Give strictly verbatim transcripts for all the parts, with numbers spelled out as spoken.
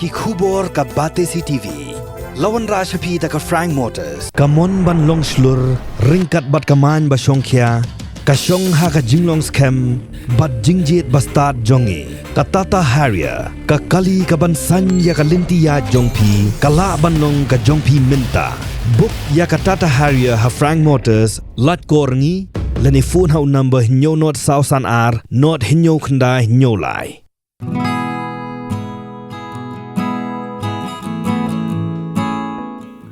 Ki khubor ka Batesi T V. La wanrah sha phi da ka Frank Motors. Ka mon ban long shlur, ryngkat bad ka main ba shongkhia, ka shong ha ka jinglong skhem bad jingjied ba stad jong ngi. Ka Tata Harrier, ka kali ka ban saiñ ïa ka lynti ïaid jong phi, ka lah ban long ka jong phi mynta. Book ïa ka Tata Harrier ha Frank Motors, lait kor ngi, lane phone ha u number hynñiew nod saw san ar, nod hynñiew khyndai hynñiew lai.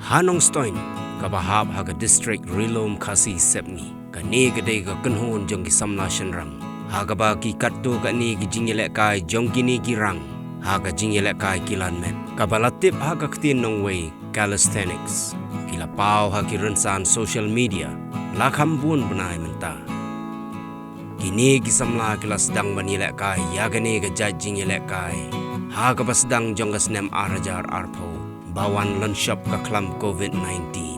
Ha Nongstoiñ, kaba hap ha ka district Ri-lum Khasi Sepngi, kane ka dei ka kynhun jong ki samla shynrang, ha kaba ki katto katne ki jingïalehkai jong kine ki rang ha ka jingïalehkai kilan met, kaba la tip ha ka ktien nongwei calisthenics. Ki la paw ha ki rynsan social media la kham bun bnai mynta. Kine ki samla ki la sdang ban ïalehkai ïa kane ka jait jingïalehkai ha kaba sdang jong ka snem ar hajar arphew ba wan lynshop ka khlam covid nineteen.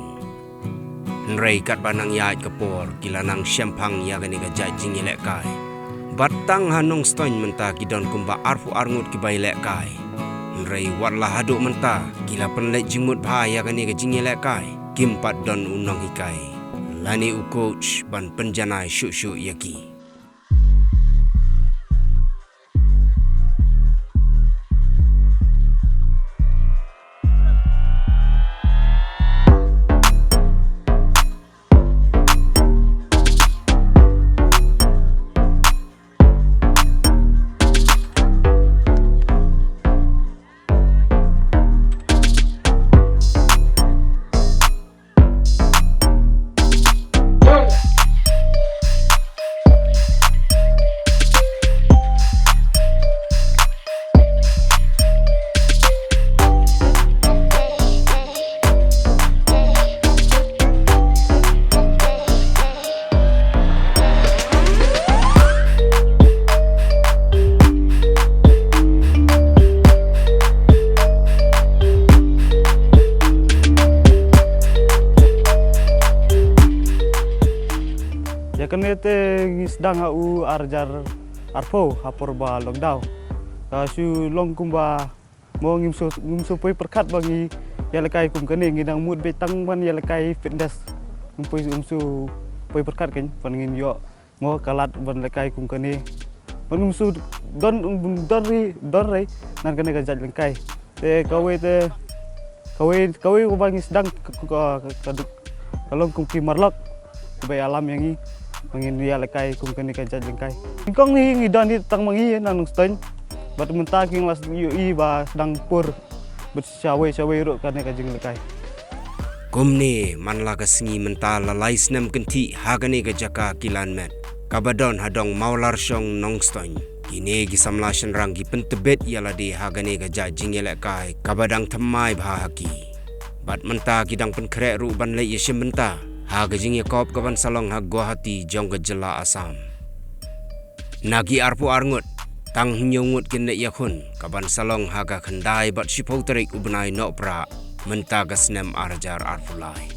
Hynrei katba nang ïaid ka por, ki la nang shemphang ïa kane ka jait jingïalehkai. Bad tang ha Nongstoiñ mynta ki don kumba arphew ar ngut kiba ïalehkai. Hynrei wat la haduh mynta, ki la pynleit jingmut bha ïa kane ka jingïalehkai, kim pat don u nonghikai lane u coach ban pynjanai shuh shuh ïa ki. Ïa kane te ngi sdang ha u ar hajar arphew ha por ba lockdown. Ka shu long kumba mo ngim shu, ngim shu poi pyrkhat ba ngi ïalehkai kum kane, ngi dang mut beit tang ban ïalehkai fitness. Ngim poi, ngim shu poi pyrkhat kein ban ngin ïoh mo ka lad ban lehkai kum kane. Ban ngim shu don, don ri, don ri na kane ka jait lehkai. Te kawei te, kawei, kawei kaba ngi sdang ka, ka, ka, ka, ka long kum ki marlok kiba ïalam ïa ngi ba ngin ïalehkai kum kane ka jait lehkai. Nyngkong hi ngi don hi tang ma ngi na Nongstoiñ. Bad mynta ki la ïohi ba sdang pur bad shawei shawei ruh kane ka jinglehkai. Kumne man la ka sngi mynta la lai snem kynthih ha kane ka jaka kilan met kaba don ha dong Mawlarshong, Nongstoiñ. Kine ki samla shynrang ki pyntbit ïa lade ha kane ka jait jingïalehkai kaba dang thymmai bha ha ki. Bad mynta ki dang pynkhreh ruh ban leit ïashim bynta ha ka jingïakop kaban sa long ha Guwahati jong ka jylla Assam. Na ki arphew ar ngut, tang hynñiew ngut kin leit ïakhun kaban sa long ha ka khyndai bad shiphew tarik u bnai Nohprah mynta ka snem ar hajar arphew lai.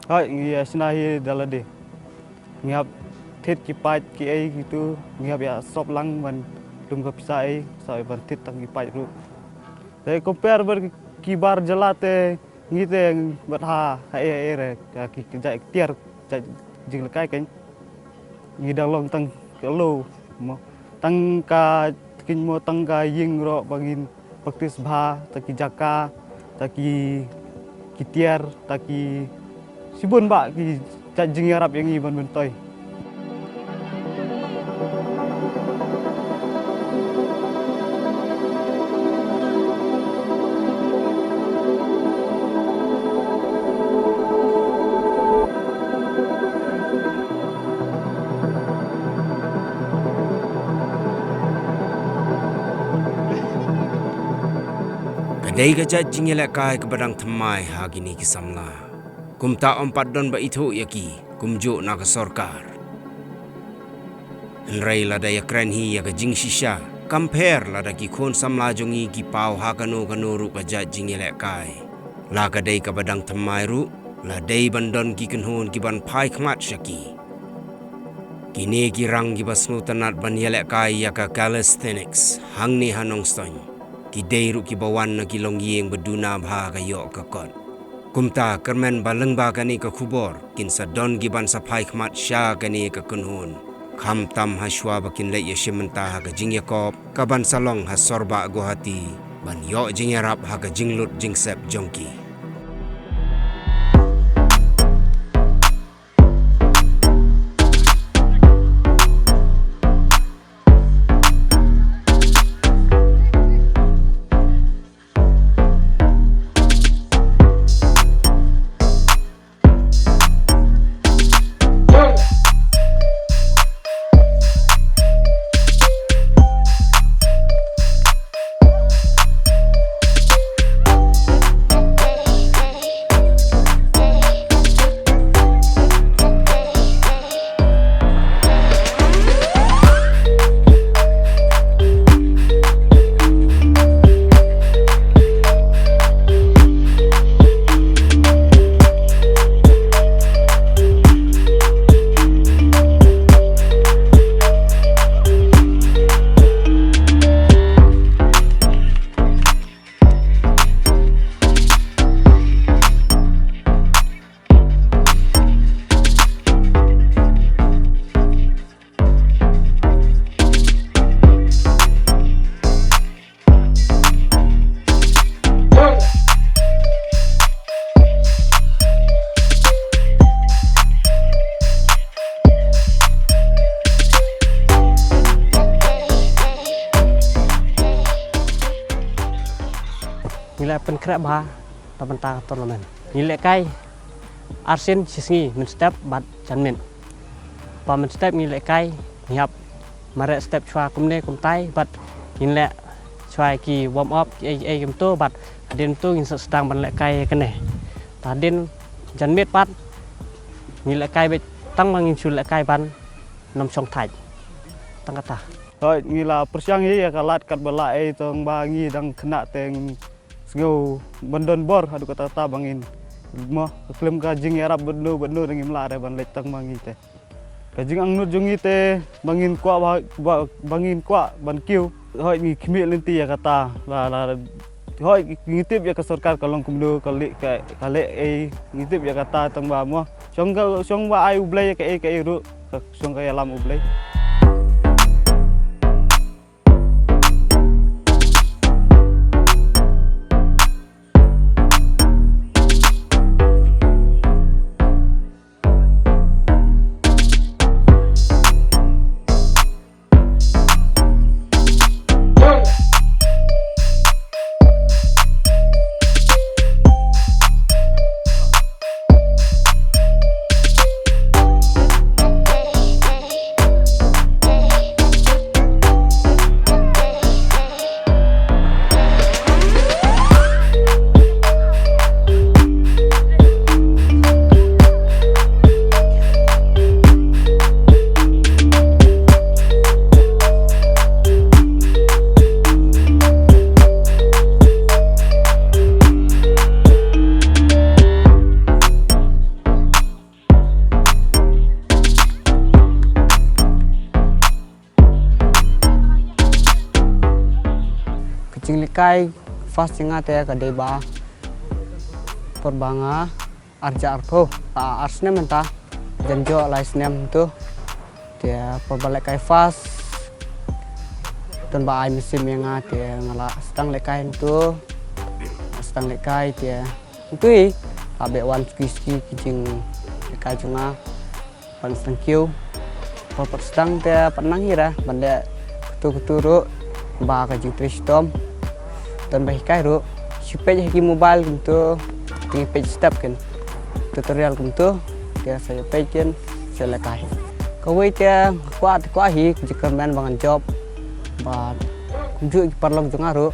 Hooid, ngi ïa shna hi da lade. Ngi hap thied ki paip kiei kitu, ngi hap ïa sop lang ban lum ka pisa ei, sa ban thied tang ki paip ruh. Te compare bad ki bar jylla te ngi te bad ha ha e e re ka ki jait tiar jait jinglehkai kan ngi dang long tang ka lo mo tang ka kin mo tang ka ïing ro ba ngin practice bha ta ki jaka ta ki ki tiar ta ki sibun ba ki jait jingïarap ïa ngi ban myntoi. Ka dei ka jait jingïalehkai kaba dang thymmai ha kine ki samla. Kumta ym pat don ba ithuh ïa ki kumjuh na ka sorkar. Hynrei lada ïakren hi ïa ka jingshisha, kam pher lada ki khun samla jong ngi ki paw ha kano kano ruh ka jait jingïalehkai. La ka dei kaba dang thymmai ruh la dei ban don ki kynhun ki ban phai khmat sha ki. Kine ki rang kiba sngewtynnat ban ïalehkai ïa ka calisthenics hangne ha Nongstoiñ ki dei ruh kiba wan na ki longïing ba duna bha ka ïoh ka kot. Kumta kyrmen ba lyngba kane ka khubor kin sa don ki ban sa phai khmat sha kane ka kynhun. Khamtam ha shuwa ba kin leit ïashim bynta ha ka jingïakop ka ban sa long ha Sorbah Guwahati ban ïoh jingïarap ha ka jinglut jingsep jong ki. Ngi la pynkhreh bha na bynta ka tournament. Ngi lehkai arsien shisngi mynstep bad janmiet. Ba mynstep ngi lehkai ngi hap mareh step shuwa kumne kumtai bad ngin leh shuwa ki warm up ki ei ei kumto bad hadien to ngin sa sdang ban lehkai kane. Hadien janmiet pat ngi lehkai bad tang ma ngin shu lehkai ban nym shong thait. Tang kata. Hoi ngi la pyrshang ïa ka lad kat ba la ei tang ba ngi dang khynnah teng sngew ban don bor haduh katta katta ba ngin mo ka khlem ka jingïarap bad no bad no dang im lah re ban leit tang ma ngi te. Ka jingangnud jong ngi te ba ngin kwah ba ba ngin kwah ban kiew. Hoi ngi khmih lynti ïa kata la la hoi ngi tip ïa ka sorkar ka long kumno ka leh ka ka leh ei ngi tip ïa kata tang ba mo shong ka shong ba ai U Blei ïa ka ei ka ei ruh ka shong ka ïalam U Blei. Ka jinglehkai First jong nga te ka dei ba por ba nga arja arphew, ah, ar snem mynta, jan jong lai snem tu. Te por ba leh kai first, don ba ai mynsiem ïa nga, te nga la sdang leh kai tu, sdang leh kai te tu i, ah, be wan suki suki ki jingleh kai jong nga. Ban sdang kiew. Por pat sdang te pat nang hi ra ban leh katu katu ruh ba ka jingtrei shitom. Don ba hikai ruh, shu peit ha ki mobile kumtu, te ngi peit step kin, tutorial kumtu, te sa ïa peit kin, sa leh kai. Kawei te kwah te kwah hi ka jingkyrmen ba ngan job, ba kumjuh ki paralok jong nga ruh